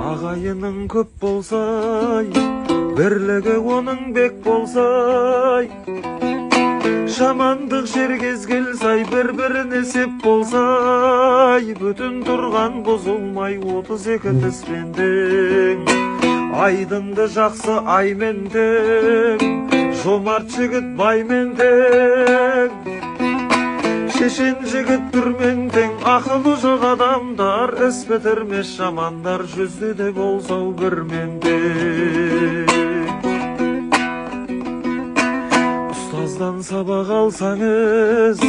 Ағайының көп болсай, бірлігі оның бек болсай. Жамандық жер кезгел сай, бір-біріне сеп болсай. Бүтін тұрған бұзылмай 32 тіспен тең. Айдынды жақсы аймен тең, жомарт жігіт баймен тең. Шешен жігіт түрмен тең, ақылы жоқ адамдар, іс бітірмес жамандар, жүзде де болса бірмен тең. Ұстаздан сабақ алсаңыз,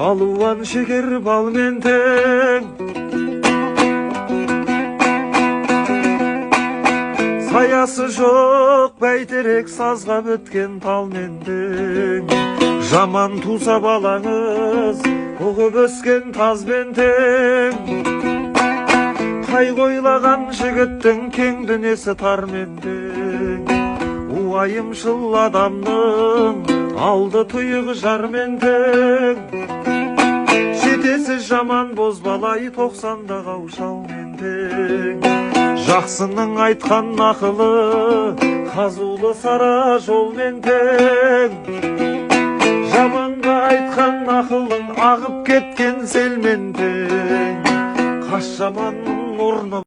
алуан шекер балмен тең. Саясы жоқ бәйтерек сазға біткен талмен тең. Жаман туса балаңыз, ұғып өскен тазбен тең. Қайғы ойлаған жігіттің кең дүниесі тармен тең. Уайымшыл адамның алды тұйық жармен тең. Жетесі жаман бозбалай 90-да қаушалмен тең. Жақсының айтқан ақылы қазулы сара жолмен тең. Жаманға айтқан ақылың ағып кеткен селмен тең. Қас жаманның орны